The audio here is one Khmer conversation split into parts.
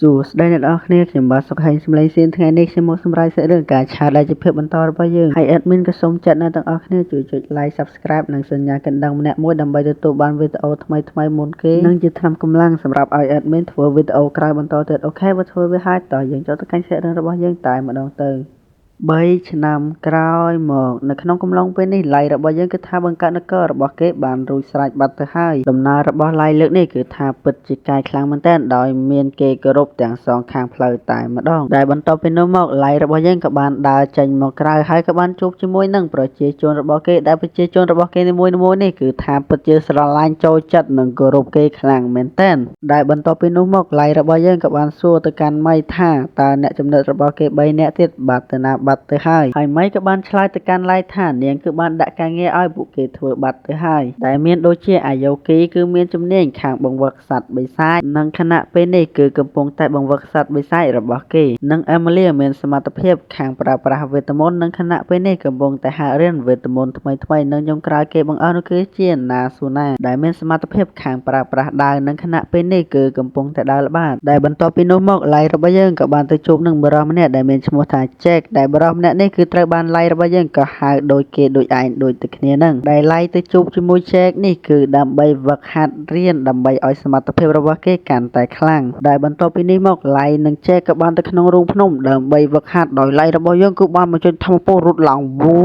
សួស្តីអ្នកនរគ្នាខ្ញុំបាទសុខហេងសំឡេងសៀនថ្ងៃនេះខ្ញុំមកសម្រាយសាច់រឿងការឆាតដែលជាភាពបន្តរបស់យើងហើយ admin ក៏សូមចាត់អ្នកទាំងអស់គ្នាជួយចុច like subscribe និងសញ្ញាកណ្ដឹងម្នាក់មួយដើម្បីទទួលបានវីដេអូថ្មីៗមុនគេនិងជាថ្នាំកម្លាំងសម្រាប់ឲ្យ admin ធ្វើវីដេអូក្រោយបន្តទៀត OK បើធ្វើវាហើយតោះយើងចូលទៅកាន់សាច់រឿងរបស់យើងតែម្ដងទៅ3ឆ្នាំក្រោយមកនៅក្នុងកំឡុងពេលនេះឡៃរបស់យើងគឺថាបង្កើតនគររបស់គេបានរួចស្រេចបាត់ទៅហើយដំណើររបស់ឡៃលើកនេះគឺថាពិតជាកាយខ្លាំងមែនទែនដោយមានគេគោរពទាំងសងខាងផ្លូវតែម្ដងដែលបន្ទាប់ពីនោះមកឡៃរបស់យើងក៏បានដើរចេញមកក្រៅហើយក៏បានជួបជាមួយនឹងប្រជាជនរបស់គេដែលប្រជាជនរបស់គេនីមួយៗនេះគឺថាពិតជាស្រឡាញ់ចូលចិត្តនិងគោរពគេខ្លាំងមែនទែនដែលបន្ទាប់ពីនោះមកឡៃរបស់យើងក៏បានសួរទៅកាន់មីថាតើអ្នកចំណិតរបស់គេ3នាក់ទៀតបាត់ទៅណាបាត់ទៅហើយហើយមីក៏បានឆ្លើយទៅកាន់ឡៃថានាងគឺបានដាក់ការងារឲ្យពួកគេធ្វើបាត់ទៅហើយដែលមានដូចជាអាយោគីគឺមានជំនាញខាងបង្វឹកសត្វបិសាចនិងខណៈពេលនេះគឺកំពុងតែបង្វឹកសត្វបិសាចរបស់គេនិងអេមីលីមានសមត្ថភាពខាងប្រើប្រាស់វេទមន្តនិងខណៈពេលនេះកំពុងតែហាត់រៀនវេទមន្តថ្មីៗនិងចុងក្រោយគេបង្អស់នោះគឺជាណាស៊ូណាដែលមានសមត្ថភាពខាងប្រើប្រាស់ដាវនិងខណៈពេលនេះគឺកំពុងតែដើរល្បាតដែលបន្ទាប់ពីនោះមកឡៃរបស់យើងក៏បានទៅជួបនឹងបុរសម្នាក់ដែលមានឈ្មោះថាជេកដែលបុរសម្នាក់នេះគឺត្រូវបានឡៃរបស់យើងក៏ហៅដូចគេដូចឯងដូចតែគ្នានឹងដែលឡៃទៅជួបជាមួយជេកនេះគឺដើម្បីវឹកហាត់រៀនដើម្បីឲ្យសមត្ថភាពរបស់គេកាន់តែខ្លាំងដែលបន្ទាប់ពីនេះមកឡៃនិងជេកក៏បានទៅក្នុងរូងភ្នំដើម្បីវឹកហាត់ដោយឡៃរបស់យើងគឺបានបញ្ចេញធម៌ពលរត់ឡើងវូ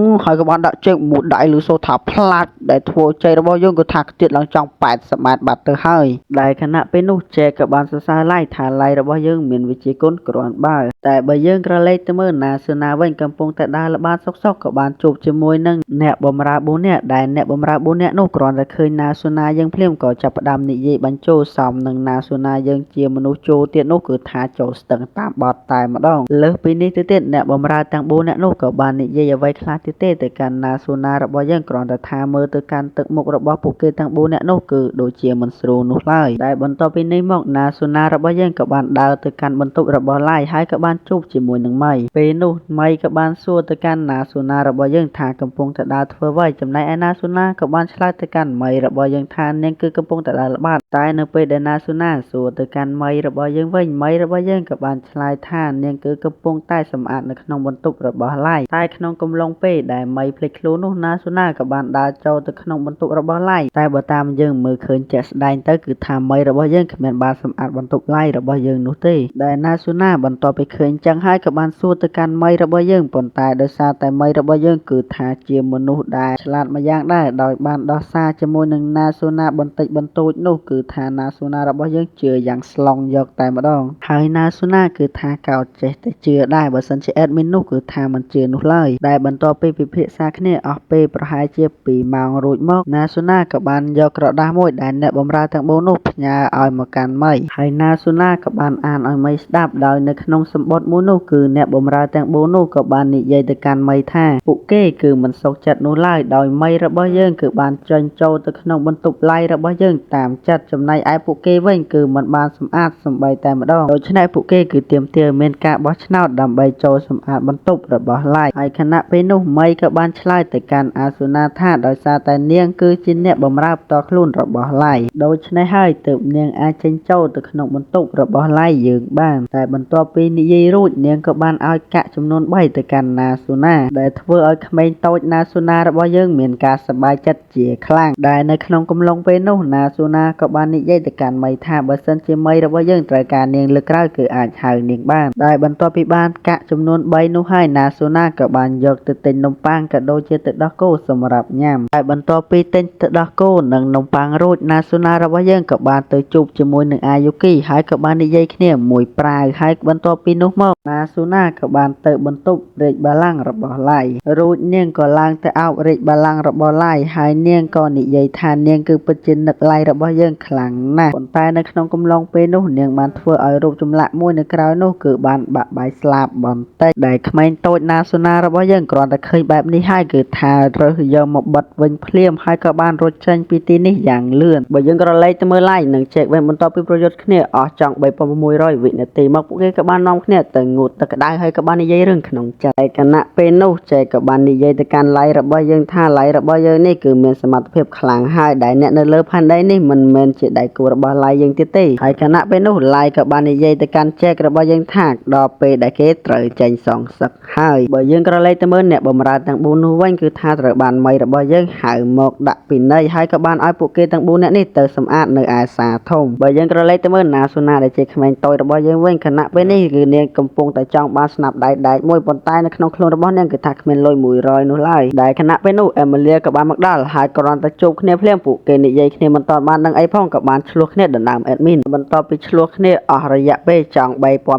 ងហើយក៏បានដាក់ជេកមួយដៃឬសូថាផ្លាច់ដែលធ្វើជ័យរបស់យើងគឺថាខ្ទៀតឡើងចង់80ម៉ែត្របាត់ទៅហើយដែលខណៈពេលនោះជេកក៏បានសរសើរឡៃថាឡៃរបស់យើងមានវិជ្ជាគុណគ្រាន់បើតែបើយើងក្រឡេកទៅមើលណាស៊ូណាវិញកំពុងតែដើរល្បាតសុកសុកក៏បានជួបជាមួយនឹងអ្នកបម្រើ4នាក់ដែលអ្នកបម្រើ4នាក់នោះគ្រាន់តែឃើញណាស៊ូណាយើងភ្លាមក៏ចាប់ផ្ដើមនិយាយបញ្ចូលសំនឹងណាស៊ូណាយើងជាមនុស្សចូលទៀតនោះគឺថាចូលស្ទឹងតាមបត់តែម្ដងលើសពីនេះទៅទៀតអ្នកបម្រើទាំង4នាក់នោះក៏បាននិយាយអ្វីខ្លះទៀតទេទៅកាន់ណាស៊ូណារបស់យើងគ្រាន់តែថាមើលទៅកាន់ទឹកមុខរបស់ពួកគេទាំង4នាក់នោះគឺដូចជាមិនស្រួលនោះឡើយដែលបន្ទាប់ពីនេះមកណាស៊ូណារបស់យើងក៏បានដើរទៅកាន់បន្ទប់របស់ឡៃហើយក៏បានជួបជាមួយនឹងមីពេលនោះមីក៏បានសួរទៅកាន់ណាស៊ូណារបស់យើងថាកំពុងតែដើរធ្វើអ្វីចំណែកឯណាស៊ូណាក៏បានឆ្លើយទៅកាន់មីរបស់យើងថានាងគឺកំពុងតែដើរល្បាតតែនៅពេលដែលណាស៊ូណាសួរទៅកាន់មីរបស់យើងវិញមីរបស់យើងក៏បានឆ្លើយថានាងគឺកំពុងតែសម្អាតនៅក្នុងបន្ទប់របស់ឡៃតែក្នុងកំឡុងពេលដែលមីភ្លេចខ្លួននោះណាស៊ូណាក៏បានដើរចូលទៅក្នុងបន្ទប់របស់ឡៃតែបើតាមយើងមើលឃើញជាក់ស្ដែងទៅគឺថាមីរបស់យើងគ្មានបានសម្អាតបន្ទប់ឡៃរបស់យើងនោះទេដែលណាស៊ូណាបន្ទាប់ពីឃើញចឹងហើយក៏បានសួរទៅកាន់មីរបស់យើងប៉ុន្តែដោយសារតែមីរបស់យើងគឺថាជាមនុស្សដែលឆ្លាតម្យ៉ាងដែរដោយបានដោះសារជាមួយនឹងណាស៊ូណាបន្តិចបន្តួចនោះគឺថាណាស៊ូណារបស់យើងជឿយ៉ាងស្លង់យកតែម្ដងហើយណាស៊ូណាគឺថាកោតចេះតែជឿដែរបើសិនជា admin នោះគឺថាមិនជឿនោះឡើយដែលបន្ទាប់ពីពិភាក្សាគ្នាអស់ពេលប្រហែលជា2ម៉ោងរួចមកណាស៊ូណាក៏បានយកក្រដាសមួយដែលអ្នកបម្រើទាំង4នោះផ្ញើឲ្យមកកាន់មីហើយណាស៊ូណាក៏បានអានឲ្យមីស្ដាប់ដោយនៅក្នុងសម្បត្តិមួយនោះគឺអ្នកបម្រើទាំង4នោះក៏បាននិយាយទៅកាន់មីថាពួកគេគឺមិនសុខចិត្តនោះឡើយដោយមីរបស់យើងគឺបានចេញចូលទៅក្នុងបន្ទប់ឡៃរបស់យើងតាមចិត្តចំណែកឯពួកគេវិញគឺមិនបានសម្អាតសំបីតែម្ដងដូច្នេះពួកគេគឺទាមទារមានការបោះឆ្នោតដើម្បីចូលសម្អាតបន្ទប់របស់ឡៃហើយខណៈពេលនោះមីក៏បានឆ្លើយទៅកាន់អាស៊ូណាថាដោយសារតែនាងគឺជាអ្នកបម្រើផ្ទាល់ខ្លួនរបស់ឡៃដូច្នេះហើយទើបនាងអាចចេញចូលទៅក្នុងបន្ទប់របស់ឡៃយើងបានតែបន្ទាប់ពីនិយាយរួចនាងក៏បានឲ្យកាក់ចំនួន3ទៅកាន់ណាស៊ូណាដែលធ្វើឲ្យក្មេងតូចណាស៊ូណារបស់យើងមានការសប្បាយចិត្តជាខ្លាំងដែលនៅក្នុងកំឡុងពេលនោះណាស៊ូណាក៏បាននិយាយទៅកាន់មីថាបើសិនជាមីរបស់យើងត្រូវការនាងលើកក្រោយគឺអាចហៅនាងបានដែលបន្ទាប់ពីបានកាក់ចំនួន3នោះហើយណាស៊ូណាក៏បានយកទៅទិញនំប៉័ងក៏ដូចជាទឹកដោះគោសម្រាប់ញ៉ាំហើយបន្ទាប់ពីទិញទឹកដោះគោនិងនំប៉័ងរួចណាស៊ូណារបស់យើងក៏បានទៅជួបជាមួយនឹងអាយុគីហើយក៏បាននិយាយគ្នាមួយប្រាវហើយបន្ទាប់ពីនោះមកណាស៊ូណាក៏បានទៅបន្ទប់រាជបល្ល័ង្ករបស់ឡៃរួចនាងក៏ឡើងទៅអោបរាជបល្ល័ង្ករបស់ឡៃហើយនាងក៏និយាយថានាងគឺពិតជានឹកឡៃរបស់យើងខ្លាំងណាស់ប៉ុន្តែនៅក្នុងកំឡុងពេលនោះនាងបានធ្វើឲ្យរូបចម្លាក់មួយនៅក្រោយនោះគឺបានបាក់បែកស្លាប់បន្តិចដែលក្មេងតូចណាស៊ូណារបស់យើងគ្រាន់តែឃើញបែបនេះហើយគឺថារើសយកមកបិទវិញភ្លាមហើយក៏បានរត់ចេញពីទីនេះយ៉ាងលឿនបើយើងក្រឡេកទៅមើលឡៃនិងជែកវិញបន្ទាប់ពីប្រយុទ្ធគ្នាអស់ចង់3600វិនាទីមកពួកគេក៏បាននាំគ្នាទៅ ងូតទឹកក្តៅហើយក៏បាននិយាយរឿងក្នុងចិត្ត។ឯខណៈពេលនោះចែកក៏បាននិយាយទៅកាន់ឡៃរបស់យើងថាឡៃរបស់យើងនេះគឺមានសមត្ថភាពខ្លាំងហើយដែលអ្នកនៅលើផែនដីនេះមិនមែនជាដៃគូរបស់ឡៃយើងទៀតទេហើយខណៈពេលនោះឡៃក៏បាននិយាយទៅកាន់ចែករបស់យើងថាដល់ពេលដែលគេត្រូវចេញសងសឹកហើយបើយើងក្រឡេកទៅមើលអ្នកបម្រើទាំង4នោះវិញគឺថាត្រូវបានមីរបស់យើងហៅមកដាក់ពិន័យហើយក៏បានឲ្យពួកគេទាំង4នាក់នេះទៅសម្អាតនៅឯសាធំបើយើងក្រឡេកទៅមើលណាសូណាដែលជាក្មេងតូចរបស់យើងវិញខណៈពេលនេះគឺនាងកំពុងតែចង់បានស្នាប់ដៃដែកមួយប៉ុន្តែនៅក្នុងខ្លួនរបស់នាងគឺថាគ្មានលុយ100នោះឡើយដែលខណៈពេលនោះអេមីលៀក៏បានមកដល់ហើយគ្រាន់តែជួបគ្នាភ្លាមពួកគេនិយាយគ្នាមិនទាន់បានដឹងអីផងក៏បានឆ្លោះគ្នាដណ្ដើម admin បន្ទាប់ពីឆ្លោះគ្នាអស់រយៈពេលចង់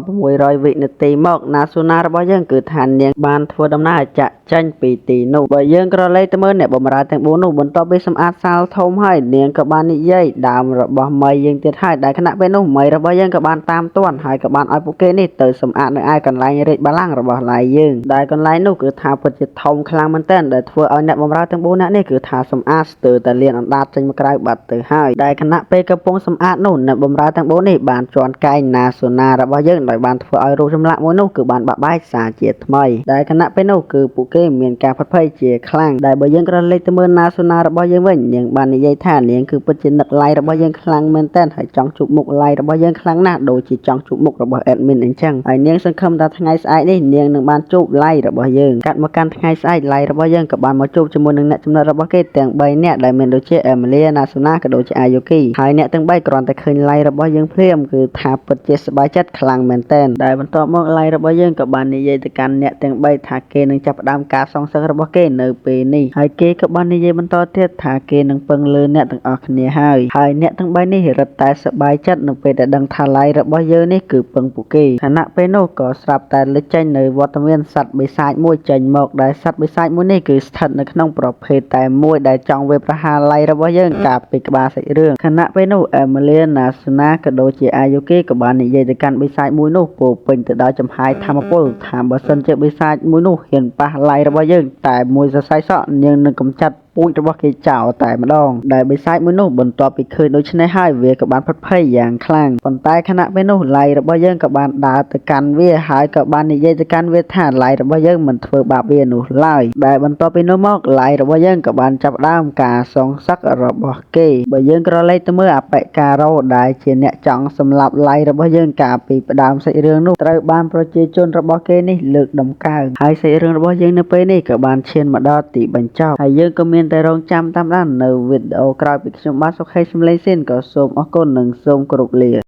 3600វិនាទីមកណាសូណារបស់យើងគឺថានាងបានធ្វើដំណើរចាក់ចេញពីទីនោះបើយើងក្រឡេកទៅមើលអ្នកបម្រើទាំង4នោះបន្ទាប់ពីសម្អាតសាលធំហើយនាងក៏បាននិយាយដើមរបស់មីយើងទៀតហើយដែលខណៈពេលនោះមីរបស់យើងក៏បានតាមទាន់ហើយក៏បានឲ្យពួកគេនេះទៅសម្អាតនៅឯកន្លែងរាជបល្ល័ង្ករបស់ឡៃយើងដែលកន្លែងនោះគឺថាពិតជាធំខ្លាំងមែនទែនដែលធ្វើឲ្យអ្នកបម្រើទាំង4នាក់នេះគឺថាសម្អាតស្ទើរតែលៀនអណ្ដាតចេញមកក្រៅបាត់ទៅហើយដែលខណៈពេលកំពុងសម្អាតនោះអ្នកបម្រើទាំង4នេះបានជន់កែងណាសូណារបស់យើងដោយបានធ្វើឲ្យរូបចម្លាក់មួយនោះគឺបានបាក់បែកសាជាថ្មីដែលខណៈពេលនោះគឺពួកគេមានការផិតភ័យជាខ្លាំងដែលបើយើងក្រឡេកទៅមើលណាសូណារបស់យើងវិញនាងបាននិយាយថានាងគឺពិតជានឹកឡៃរបស់យើងខ្លាំងមែនទែនហើយចង់ជួបមុខឡៃរបស់យើងខ្លាំងណាស់ដូចជាចង់ជួបមុខរបស់ admin អញ្ចឹងហើយនាងសង្ឃឹមថាថ្ងៃស្អែកនេះនាងនឹងបានជួបឡៃរបស់យើងកាត់មកកាន់ថ្ងៃស្អែកឡៃរបស់យើងក៏បានមកជួបជាមួយនឹងអ្នកចំណិតរបស់គេទាំង3នាក់ដែលមានដូចជាអេមីលីណាសូណាក៏ដូចជាអាយុគីហើយអ្នកទាំង3គ្រាន់តែឃើញឡៃរបស់យើងភ្លាមគឺថាពិតជាសប្បាយចិត្តខ្លាំងមែនទែនដែលបន្ទាប់មកឡៃរបស់យើងក៏បាននិយាយទៅកាន់អ្នកទាំង3ថាគេនឹងចាប់ផ្ដើមការសងសឹករបស់គេនៅពេលនេះហើយគេក៏បាននិយាយបន្តទៀតថាគេនឹងពឹងលើអ្នកទាំងអស់គ្នាហើយហើយអ្នកទាំង3នេះរឹតតែសប្បាយចិត្តនៅពេលដែលដឹងថាឡៃរបស់យើងនេះគឺពឹងពួកគេខណៈពេលនោះក៏ស្រាប់តែលេចចេញនៅវត្តមានសត្វបិសាចមួយចេញមកដែលសត្វបិសាចមួយនេះគឺស្ថិតនៅក្នុងប្រភេទតែមួយដែលចង់វាយប្រហារឡៃរបស់យើងកាលពីក្បាលសាច់រឿងខណៈពេលនោះអេមីលីណាសូណាក៏ដូចជាអាយុគីក៏បាននិយាយទៅកាន់បិសាចមួយនោះពោពេញទៅដោយចំហាយធម្មពលថាបើសិនជាបិសាចមួយនោះហ៊ានប៉ះឡៃរបស់យើងតែមួយសរសៃសក់នាងនឹងកម្ចាត់ពូជរបស់គេចោលតែម្ដងដែលបិសាចមួយនោះបន្ទាប់ពីឃើញដូច្នេះហើយវាក៏បានផិតភ័យយ៉ាងខ្លាំងប៉ុន្តែខណៈពេលនោះឡៃរបស់យើងក៏បានដើរទៅកាន់វាហើយក៏បាននិយាយទៅកាន់វាថាឡៃរបស់យើងមិនធ្វើបាបវានោះឡើយដែលបន្ទាប់ពីនោះមកឡៃរបស់យើងក៏បានចាប់ផ្ដើមការសងសឹករបស់គេបើយើងក្រឡេកទៅមើលអបិការ៉ូដែលជាអ្នកចង់សម្លាប់ឡៃរបស់យើងកាលពីផ្ដើមសាច់រឿងនោះត្រូវបានប្រជាជនរបស់គេនេះលើកដំកើងហើយសាច់រឿងរបស់យើងនៅពេលនេះក៏បានឈានមកដល់ទីបញ្ចប់ហើយយើងក៏មានតែរងចាំតាមដាននៅវីដេអូក្រោយពីខ្ញុំបាទសុខេសំឡេងស៊ីនក៏សូមអរគុណនិងសូមគោរពលា។